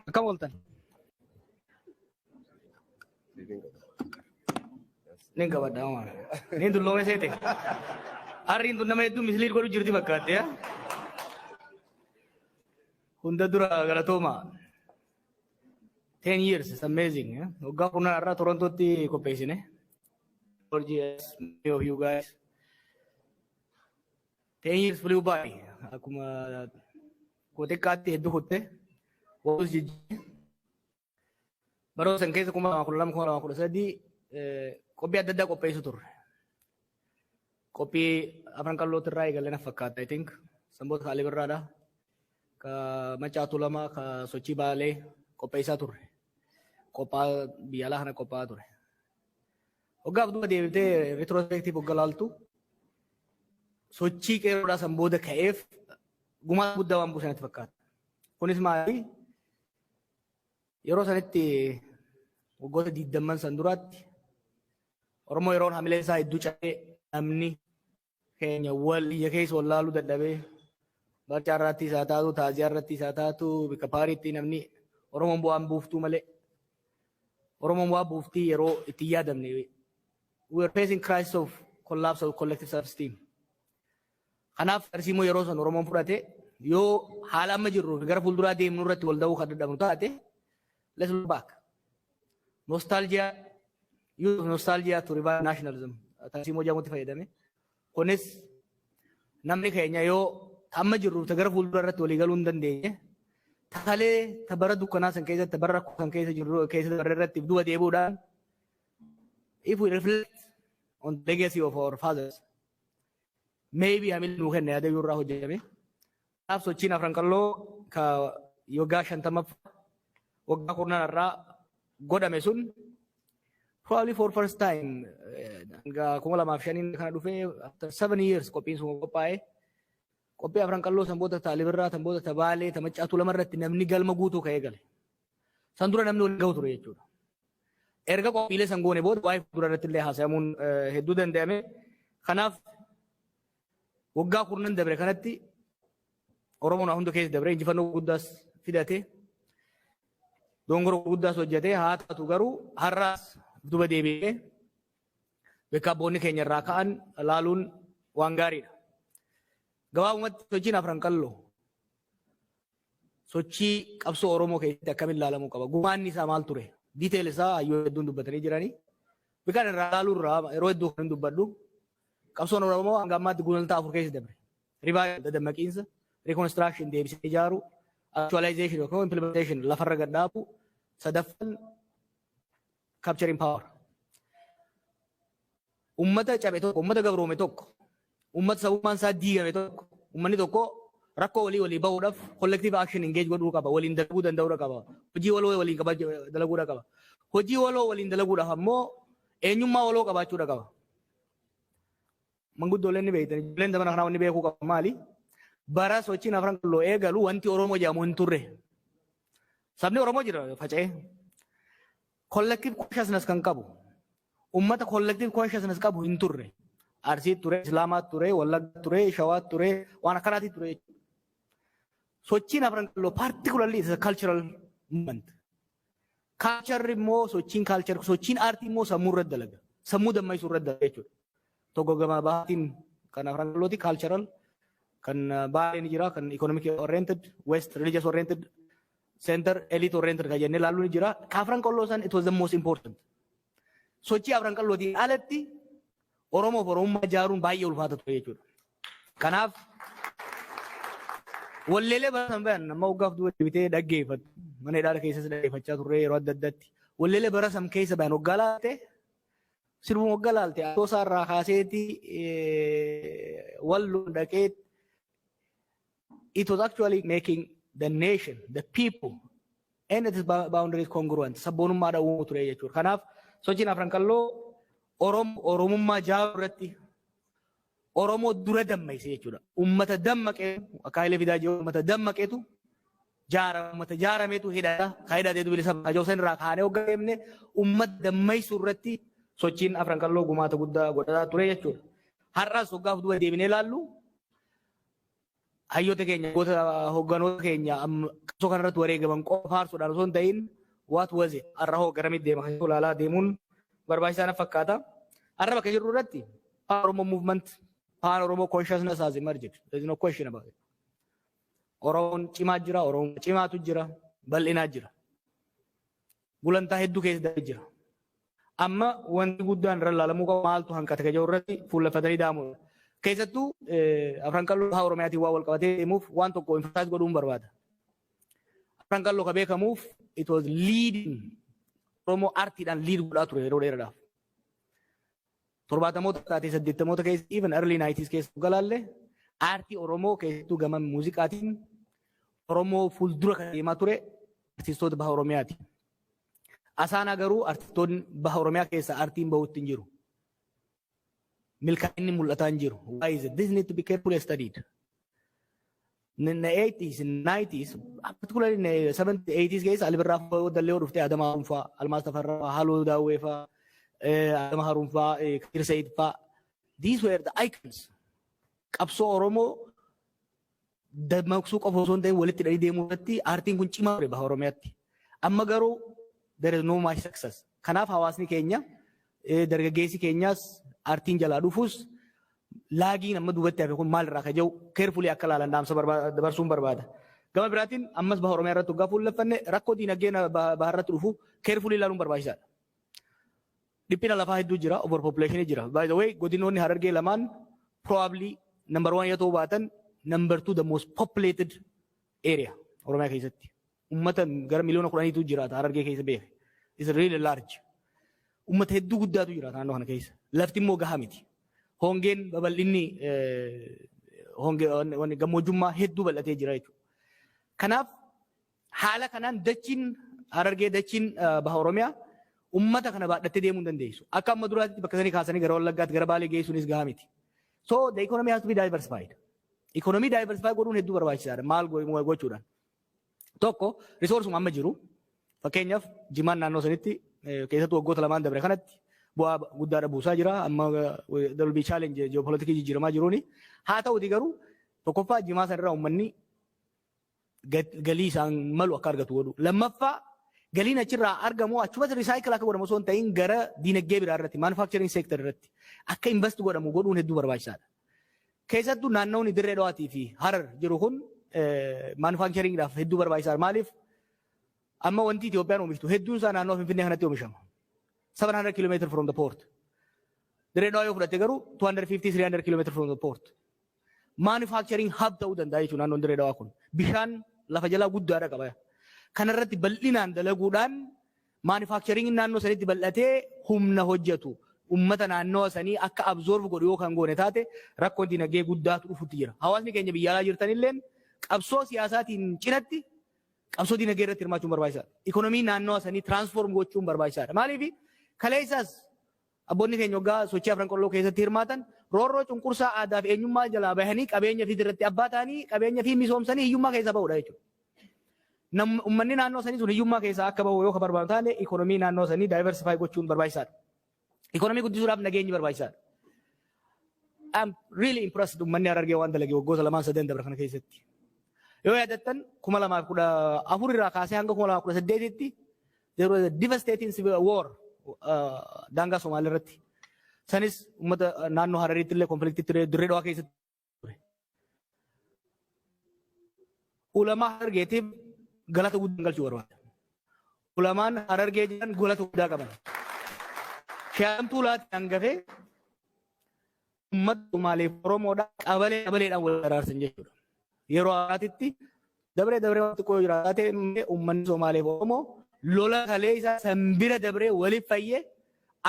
Akkam ooltan? Nin qabadha waan. Nin dulloome seete. Arriin tun nama hedduu misliid godhu jirti fakkaatte. Yaa? Hunda dura galatooma. 10 years is amazing. Eh? Waggaa 10 irraa Torontootti qopheessine. George, many of you guys. 10 years flew by. Akkuma koo xiqqaatti hedduu kutte. Walus jijjiire. Baroota san keessa 2012, 2013 qophii adda addaa qopheessu turre. Qophii Afran Qallootti irraa eegalee na fakkaata, I think. Sanboota Kaalib irraadha. Ka Macaa Tuulamaa, ka sochii Baalee qopheessaa turre. Qophaa biyya alaa kana qophaa'aa ture. Waggaaf duuba deebitee retrospective waggaa laaltu, sochii qeerroodhaa san booda ka'eef gumaa guddaa waan buusan natti fakkaata. Kunis maali? Yeroo sanitti, waggoota 20n san duraatti, Oromoo yeroon hamilee isaa hedduu cabee, namni keenya wal iyya keessa wallaaluu dadhabee, barcaa irratti isaa taatu, taaziyaa irratti isaa taatu, bikka paariitti namni Oromoon bu'aan buuftuu malee Oromoon bu'aa buuftii yeroo itti yaadamne, we are facing crisis of collapse of collective self-esteem. Kanaaf tarsiimoo yeroo san Oromoon fudhate, yoo haala amma jirru fi gara fuulduraa deemnu irratti wal da'uu kan dadhabnu taate, let's look back. Nostalgia, use of nostalgia to revive nationalism tarsiimoo jedhamutti fayyadame. Kunis namni keenya yoo amma jirru ta gara fuuldura irratti walii galuu hin dandeenye, talee ta bara dukkanaa san keessatti, ta bara rakkoo san keessa jirru keessa barre irratti duuba deebi'uudhaan, if we reflect on the legacy of our fathers, maybe hamilee nuu kenna yaada irraa hojjetame. Kanaaf sochiin Afran Qalloo ka waggaa 50ffaa waggaa 10 irraa godhame sun, probably for first time hanga 2005n kana dhufee, after 7 years qophiin sun qophaa'e. Qophii Afran Qalloo san booda Taalibirraa, san booda Tabaalee, Tamaccaa Tuulama irratti namni galma guutuu ka'ee gale. San dura namni waliin gahu ture jechuudha. Erga qophiilee san goone booda waa'ee fuuldura irratti illee haasayamuun hedduu danda'ame. Kanaaf waggaa 10n dabre kanatti Oromoon hunda keessa dabre injifannoo guddaas fidate. Dongora guddaas hojjete. Haa taatu garuu har'aas duba deebi'ee bakka abboonni keenya irraa ka'an laaluun waan gaariidha. Gabaabumatti, sochiin Afran Qalloo sochii qabsoo Oromoo keessatti akkamiin ilaalamuu qaba? Gumaanni isaa maal ture? Detail isaa hayyoo hedduun dubbatanii jiranii. Bikaan irraa ilaaluu irraa yeroo hedduu kan dubbadhu, qabsoon Oromoo hanga ammaatti gulantaa afur keessa dabre. Revival, dadammaqiinsa, reconstruction, deebisee ijaaru, actualization yookaan implementation, lafarra gad dhaabu, sadaffaan capturing power. Ummata cabe tokko, ummata gabroome tokko, ummata sabummaan isaa diigame tokko, ummanni tokko rakkoo walii walii bahuudhaaf collective action engage godhuu qaba, waliin dalaguu danda'uu qaba, hojii waloo waliin dalaguudha qaba. Hojii waloo waliin dalaguudhaaf ammoo eenyummaa waloo qabaachuudha qaba. Manguddooleen ni beektan, ijoolleen dabana kanaa wanni beekuu qaba maali? Bara sochiin Afran Qalloo eegalu wanti Oromoo jedhamu hin turre. Sabni Oromoo jira faca'ee. Collective consciousness kan qabu, ummata collective consciousness qabu hin turre. Arsii ture, Islaamaa ture, Wallagga ture, Shawaa ture, waan akkanaati ture jechuudha. Sochiin Afran Qalloo particularly is a cultural movement. Culture immoo, sochiin culture, sochiin aartii immoo sammuu irratti dalaga. Sammuu dammaisuu irratti dalaga jechuudha. Tokko gama bahaatiin kan Afran Qallooti cultural, kan Baalee ni jira, kan economic oriented, west religious oriented, center elite oriented kan jennee ilaallu ni jira. Ka Afran Qalloo san, it was the most important. Sochii Afran Qallootiin alatti Oromoof Oromummaa ijaaruun baay'ee ulfaata ture jechuudha. Kanaaf walleelee bara san bayan amma waggaaf duuba deebitee dhaggeeffattu, mana hidhaa keessas dhaggeeffachaa turre yeroo adda addaatti. Walleelee bara san keessa bayan waggaa laalte, sirbuma waggaa laalte, Asoosaa irraa kaaseeti Walloon dhaqee, it was actually making the nation, the people and its boundaries congruent, sabboonummaadhaan uumuu ture jechuudha. Kanaaf sochiin Afran Qalloo Oromoo Oromummaa ijaaruu irratti Oromoo dura dammayse jechuudha. Uummata dammaqee, akka Hayilee Fidaa jiru, uummata dammaqeetu jaarama, uummata jaarameetu hidhata, ka hidhateetu bilisa ba'a. San irraa kaanee hoggaa deemne, uummata dammaysuu irratti sochiin Afran Qalloo gumaata guddaa godhataa ture jechuudha. Har'as waggaaf duuba deebinee ilaallu, Hayyoota keenya, goota hogganoota keenya qabsoo kanarratti wareegaman qofa faarsuudhaan osoo hin ta'in, what was it, har'a hoo garamitti deema kan ilaalaa deemuun barbaachisaa na fakkaata. Har'a bakka jirru irratti Pan Oromo movement, Pan Oromo consciousness has emerged. There is no question about it. Oromoon cimaa jira, Oromoon cimaatu jira, bal'inaa jira. Gulantaa hedduu keessa darbee jira. Amma wanti guddaan irra ilaalamuu qabu maaltu hanqate ka jiru irratti fuulleffatanii deemuudha. Keessattuu Afran Qalloo baha Oromiyaatiin waan wal qabatee deemuuf waan tokko emphasize godhuun barbaada. Afran Qalloo ka beekamuuf it was leading Oromoo, artiidhaan lead godhaa ture yeroo dheeraadhaaf. 70moota taatee 80moota keessa, even early 90s keessa galaalle, aartii Oromoo keessattuu gama muuziqaatiin Oromoo fuuldura kan deemaa ture artistoota baha Oromiyaati. Asaanaa garuu artistoonni baha Oromiyaa keessa aartiin bahutti hin jiru. Milkaa'inni mul'ataa hin jiru. Why is it? This need to be carefully studied. In the 80s, in 90s, particularly in the 70s, 80s keessa Ali Birraa fa'aa, Dallee dhuftee, Adama Haruun fa'aa, Almaas Tafarraa fa'aa, Haloo Daawwee fa'aa, Adama Haruun fa'aa, Kadir Sayid fa'aa. These were the icons. Qabsoo Oromoo dammaqsuu qofa osoo hin ta'in walitti hidhanii deemuu irratti aartiin kun cimaa ture baha Oromiyaatti. Amma garuu there is no much success. Kanaaf hawaasni keenya, dargaggeessi keenyaas, aartiin jalaa dhufus, laagiin amma duubatti hafe kun maalirraa ka jiru carefully akka ilaalan dhaamsa dabarsuun barbaada. Gama biraatiin ammas baha Oromiyaa irratti waggaa fuulleffanne rakkoo diinagdee baha irratti dhufu carefully ilaaluun barbaachisaadha. Dhiphina lafaa hedduu jira, overpopulation jira. By the way, godinoonni Harargee lamaan probably number one yoo ta'uu baatan number two, the most populated area Oromiyaa keessatti. Uummata gara miliyoona 10tu jiraata Harargee keessa beeke. It's really large. Uummata hedduu guddaatu jiraata naannoo kana keessa. Lafti immoo gahaa miti. Hongeen babal'inni hongee gammoojjummaa hedduu bal'atee jira jechuudha. Kanaaf haala kanaan dachiin Harargee, dachiin baha Oromiyaa uummata kana baadhattee deemuu hin dandeessu. Akka amma duraatti bakka sanii kaasanii gara Wallaggaatti, gara Baalee geessuunis gahaa miti. So the economy has to be diversified. Economy diversify godhuun hedduu barbaachisaadha. Maal gochuudhaan? Tokko, resource amma jiru. Fakkeenyaaf jimaan naannoo sanitti keessattuu waggoota 2n dabre kanatti bu'aa guddaadha buusaa jira. Amma there will be challenge geopolitikii jijjiiramaa jiruuni. Haa ta'uti garuu tokkoffaa jimaa sanarraa uummanni galii isaan malu akka argatu godhu. Lammaffaa, galiin achirraa argamu achumatti recycle akka godhamu osoo hin ta'in gara diinagdee biraa irratti, manufacturing sector irratti akka invest godhamu godhuun hedduu barbaachisaadha. Keessattuu naannoonni Dirree Dhawaatii fi Harar jiru kun manufacturingidhaaf hedduu barbaachisaadha. Maaliif, amma wanti Itoophiyaan oomishtu hedduun isaa naannoo Finfinnee kanatti oomishama. 700 km from the port. Dirree Dhawaa yoo fudhatte garuu 250 300 km from the port. Manufacturing hub ta'uu danda'a jechuudha naannoon Dirree Dhawaa kun. Bishaan lafa jalaa guddaadha qaba. Kanarratti bal'inaan dalaguudhaan manufacturing naannoo sanitti bal'atee humna hojjetu ummata naannoo sanii akka absorb godhu yoo kan goone taate rakkoon dinagdee guddaatu dhufutti jira. Hawaasni keenya biyya alaa jirtanilleen qabsoo siyaasaatiin cinatti qabsoo dinagdee irratti hirmaachuun barbaachisaadha. Ikonomii naannoo sanii transform gochuun barbaachisaadha. Maaliif, kaleessaas abboonni keenya waggaa sochii Afran Qalloo keessatti hirmaatan roorroo cunqursaa aadaa fi eenyummaa jalaa bahanii qabeenya fi irratti abbaa ta'anii qabeenya fi misoomsanii hiyyummaa keessaa bahudha jechuudha. Uummanni naannoo sanii sun hiyyummaa keessaa akka bahu yoo ka barbaadu taane ikonomii naannoo sanii diversify gochuun barbaachisaadha. Ikonomii guddisuudhaaf nageenyi barbaachisaadha. I'm really impressed uummanni Harargee waan dalage waggoota lamaan sadan dabre kana keessatti. Yoo yaadattan, 2014 irraa kaasee hanga 2018tti there was a devastating civil war daangaa Somaalii irratti. Sanis uummata naannoo Harariitti illee conflictii ture, Dirree Dhawaa keessatti ture. Ulamaa Harargeetiif galata guddaa galchuu barbaada. Ulamaan Harargee jiran galata guddaa qaban. Shaamtuu laatti hangafee uummata Somaaleef Oromoodhaan qabalee qabaleedhaan wal araarsan jechuudha. Yeroo haaraatitti dabree dabree waan xiqqoo jiraate uummanni Somaaleef Oromoo lola kalee isaa sanbira dabree waliif fayyee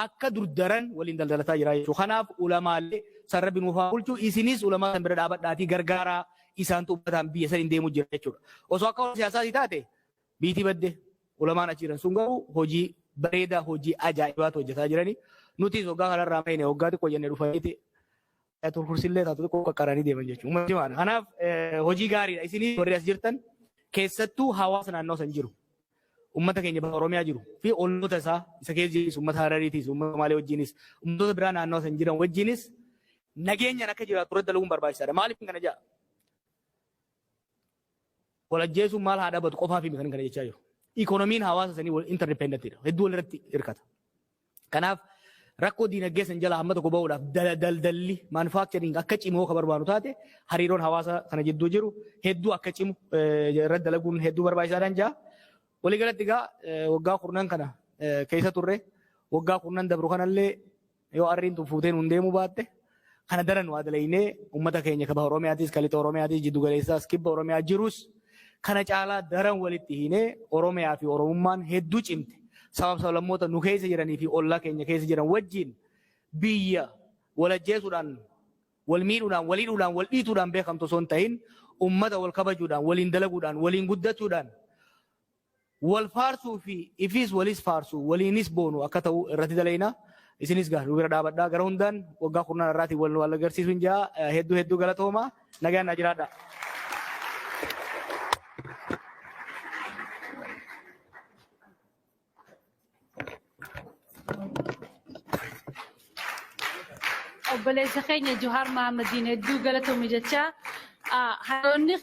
akka durdaran waliin daldalataa jira jechuudha. Kanaaf ulamaalee san Rabbi nuuf haa bulchu, isinis ulamaa san bira dhaabadhaatii gargaaraa, isaantu uummataan biyya saniin deemu jira jechuudha. Osoo akka siyaasaatii taate biitii badde ulamaan achi jiran sun garuu hojii bareedaa, hojii ajaa'ibaatu hojjetaa jirani. Nutis waggaa kanarraa mahine waggaa xiqqoo jennee dhufaniiti turkursillee taatu xiqqoo qaqqaranii deeman jechuudha. Kanaaf hojii gaariidha. Isinii warri as jirtan keessattuu hawaasa naannoo san jiru, uummata keenya Oromiyaa jiru fi olloota isaa isa keessa jiris, uummata Harariitis, uummata Somaalee wajjinis, uummattoota biraa naannoo san jiran wajjinis nageenyaan akka jiraatu irratti dalaguun barbaachisaadha. Maaliif kana jedha? Wal ajjeesuun maal haa dhaabatu qofaaf himi kan kana jechaa jiru. Ikoonomiin hawaasa sanii wal interdependentidha. Hedduu walirratti hirkata. Kanaaf rakkoo diinagdee san jala hamma tokko bahuudhaaf daldalli manufacturing akka cimu akka barbaadu taate, hariiroon hawaasa kana jidduu jiru hedduu akka cimu irratti dalaguun hedduu barbaachisaadhaan jaa. Waliigalatti egaa waggaa 10n kana keessa turre, waggaa 10n dabru kanallee yoo arriin tun fuutee nuun deemuu baatte, kana daran waa dalaynee uummata keenya kaba Oromiyaatis, ka lixa Oromiyaatis, jiddu galeessaas, kibba Oromiyaa jirus kana caalaa daran walitti hiinee, Oromiyaa fi Oromummaan hedduu cimte, sabab sablammoota nu keessa jiranii fi ollaa keenya keessa jiran wajjin biyya wal ajjeesuudhaan, wal miidhuudhaan, wal hidhuudhaan, wal dhiituudhaan beekamtu osoo hin ta'in, uummata wal kabajuudhaan, waliin dalaguudhaan, waliin guddachuudhaan, wal faarsuu fi ifis walis faarsu, waliinis boonu akka ta'u irratti dalayna. Isinis gaa nu bira dhaabadhaa. Gara hundaan waggaa 10n irraatiin wal nu agarsiisuun jaa. Hedduu hedduu galatooma, nagaan naa jiraadha. Obboleessa keenya Jawaar Mahaammadiin hedduu galatoomi jechaa hayyoonni